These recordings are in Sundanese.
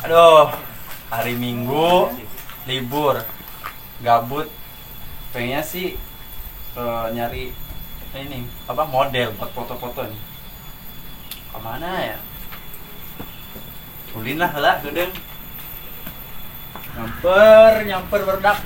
Aduh, hari Minggu libur, gabut. Pengennya sih nyari ini apa model buat foto-foto nih. Kemana ya? Ulin lah lah, gedeng. Nyamper berdak.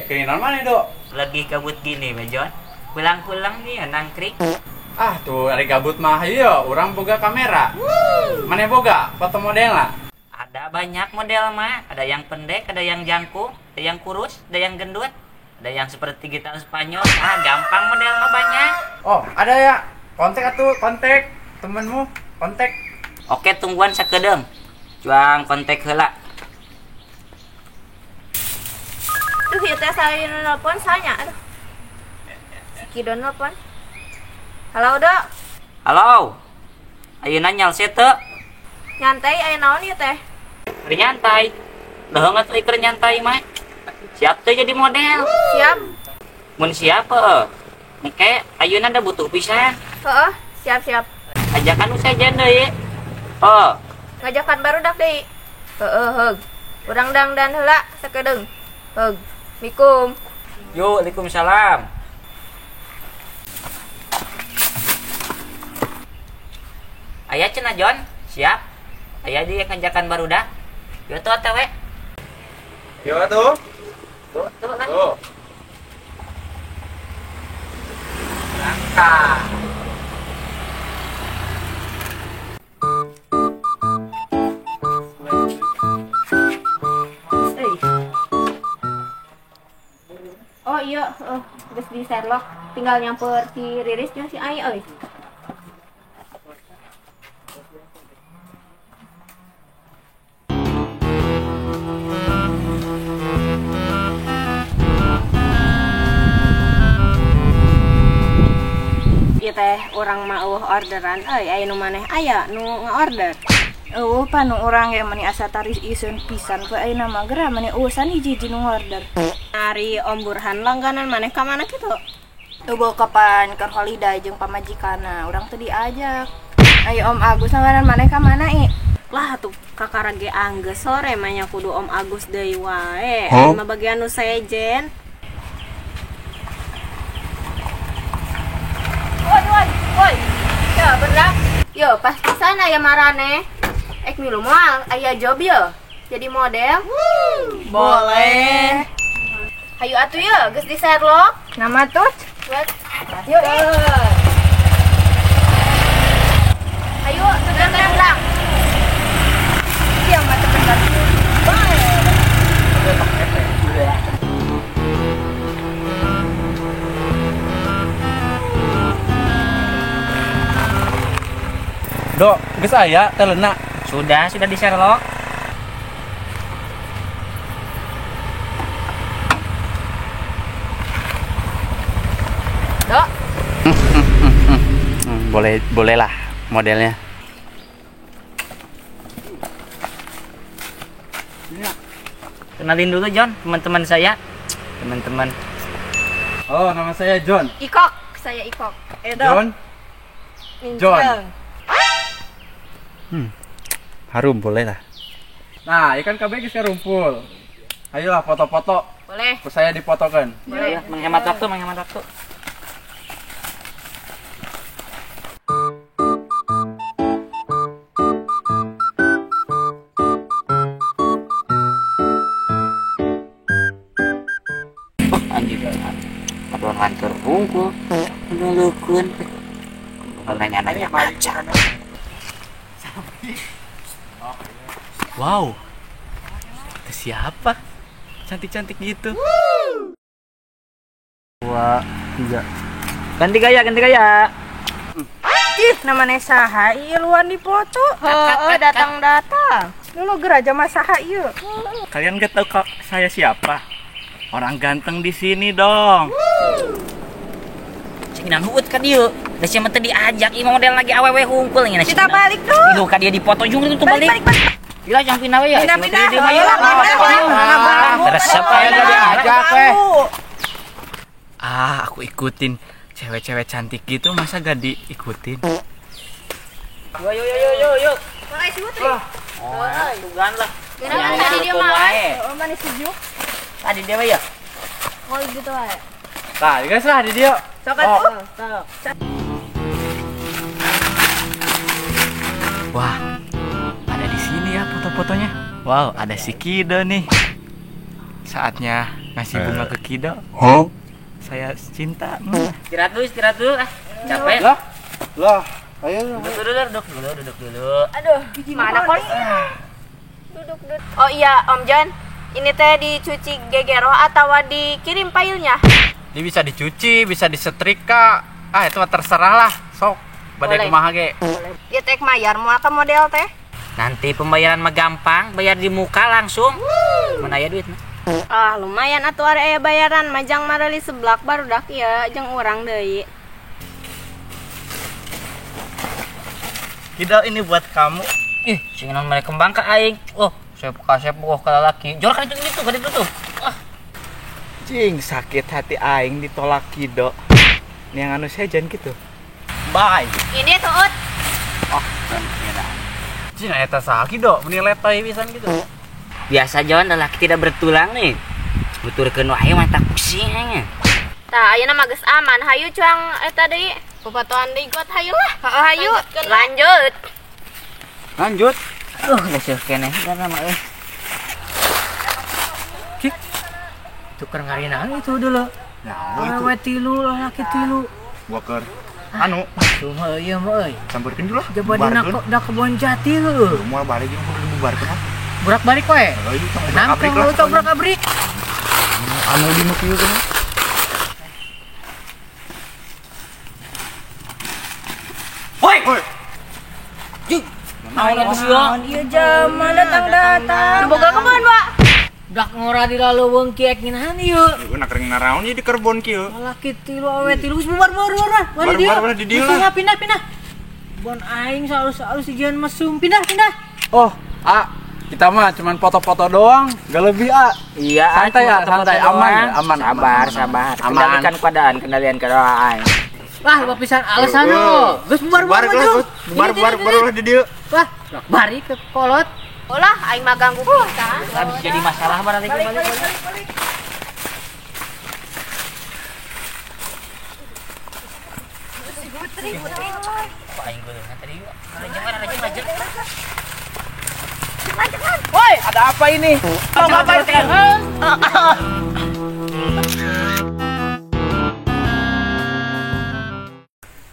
Keinginan mana, Dok? Lagi gabut gini, John. Pulang-pulang nih, nangkrik. Ah, tuh hari gabut mah iya, orang boga kamera. Mana boga? Foto model lah. Ada banyak model mah. Ada yang pendek, ada yang jangkung, ada yang kurus, ada yang gendut, ada yang seperti gitar Spanyol. Ah, gampang model mah banyak. Oh, ada ya. Kontak atuh, kontak temenmu, kontak. Oke, tungguan sakedeung. Cuang kontak heula. Tuh, ieu teh saya nelpon saya. Aduh. Si Kidon nelpon. Halo, Dok. Halo. Ayeuna nyalse teu? Nyantai aya naon ieu teh? Keur nyantai. Leuheung atuh keur nyantai mah. Siap teu jadi model? Siap. Mun siap heuh. Engke ayeuna da butuh pisan. Heeh, siap-siap. Ajakan nu sejen deui. Oh, ngajakan barudak deui. Heeh, heug. Urang dangdan heula sakedeung. Heug. Mikum. Yo, waalaikumsalam. Aya cenah John, siap. Aya dia ngajakan barudak. Yo tuh atuh we. Yo atuh. Tuh, tuh lah. Tuh. Langkah. Oh iya, geus di Sherlock, tinggal nyamper si Riris jeung si Ai euy. Ieu teh urang mah eueuh orderan euy, aya nu maneh aya nu ngaorder. Eueuh pan nu urang ge meni asa taris iseun pisan we ayeuna mah geura meni eueusan hiji-hiji nu ngorder. Ari Om Burhan langganan maneh ka mana kitu? Eueuh kapan keur holiday jeung pamajikanna, urang teu diajak. Ayo Om Agus langganan maneh ka mana i? Lah atuh kakara ge anggeus sore mah nya kudu Om Agus deui wae. Huh? Mah bagian nu sejen. Woi woi woi. Ya berak. Yo pas pisan aya marane. Ek milu moal aya job yo. Jadi model. Boleh. Hayu atuh yo, geus di Sherlock. Nama tuh? Yuk. Ayo, tendang. Iya, mah tendang. Dok, geus aya telena. Sudah di Sherlock. Dok. Bolehlah modelnya. Kenalin dulu John, teman-teman saya. Teman-teman. Oh, nama saya John. Ikok, saya Ikok. Edo. John. John. Harum boleh lah. Nah, ikan KB geus karumpul. Ayolah foto-foto. Boleh. Ku saya dipotokan. Boleh. Ya, menghemat waktu, menghemat waktu. Oh, anjir. Aduh, ngantor bungku. Nulukeun. Nanya-nanya pacar. Wow, itu siapa? Cantik-cantik gitu. 2, 3. Ganti gaya, ganti gaya. Ih, namanya saha ieu luan dipoto. Heeh, datang-datang. Lu geraja mah saha ieu. Kalian gak tahu kok saya siapa? Orang ganteng di sini dong. Cing huut ka dieu. Da sia mah teu diajak ieu model lagi awewe hungkul nya. Kita balik tuh. Ieu ka dia dipoto jeung itu balik. Gila jangan pindah we ya. Pindah-pindah. Resep aya diajak we. Ah, aku ikutin cewek-cewek cantik gitu masa gak diikutin? Yo yo yo yo yo. Makasih Putri. Oh, tugan lah. Kenapa tadi dia malas? Oh, manis sejuk. Tadi dia we ya. Oh, gitu wae. Tah, guys lah di dia. Sok atuh. Wah, ada di sini ya foto-fotonya. Wow, ada si Kido nih. Saatnya ngasih bunga ke Kido. Huh? Saya cinta. Istirahat dulu, ah. Capek. Lah, lah. Ayo. Duduk dulu. Aduh, gimana kok? Duduk. Oh iya, Om John. Ini teh dicuci gegero atau dikirim filenya? Ini bisa dicuci, bisa disetrika. Ah, itu mah terserah lah. Sok, badai kumaha ge. Ieu teh mayar moal ka model teh. Nanti pembayaran mah gampang, bayar di muka langsung. Mana aya duit mah? Ah, lumayan atuh ari aya bayaran majang mareli seblak barudak ieu jeung urang deui. Kido ini buat kamu. Ih, sing naon mere kembang ka aing. Oh, saya kasep bogoh ka lalaki. Jor kan itu kan itu tuh. Ah. Cing, sakit hati aing ditolak Kido. Ini yang anu sejen gitu. Bye. Ini tuh. Oh, cing eta saha Kido, meni letoy pisan gitu. Biasa Jon, lelaki tidak bertulang nih. Buturkeun wae mah tak pusing aing. Tah, ayeuna mah geus aman. Hayu cuang eta deui. Popotoan deui got hayu lah. Heeh, hayu. Lanjut. Lanjut. Geus eueuh keneh kana mah euy. Cik. Tuker ngarinaan itu dulu. Nah, itu. Awewe tilu, lalaki tilu. Gua keur anu, cuma ieu mah euy. Sampeurkeun dulu lah. Jabadina da kebon jati heueuh. Moal balik jeung kudu dibubarkeun ah. Burak balik we. Heeh, tong lah. Tong burak-abrik. Anu di nu kieu kan. Woi. Jing. Naon atuh sia? Ieu zaman datang-datang. Nu boga kebon, Pak. Dak ngora di laleuweung kieu ek nginahan ieu. Ieu nak kering naraon ieu di kebon kieu. Lalaki tilu awe tilu geus bubar-bubar lah. Bubar di dieu lah. Pindah. Bon aing salus-alus ijian mesum pindah. Oh, A, kita mah cuman foto-foto doang, gak lebih A. Iya, santai ya, santai, aman, sabar. Aman. Kendalikan keadaan, keadaan. Wah, loba pisan alasan lo. Geus bubar-bubar Bubar lah di dieu. Wah, bari ke kolot. Olah, aing mah ganggu pisan. Habis jadi masalah balik. Kok aing gulungan tadi? Rajeng. Woi, ada apa ini? Mau ngapain?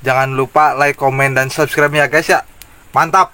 Jangan lupa like, komen, dan subscribe ya guys ya. Mantap!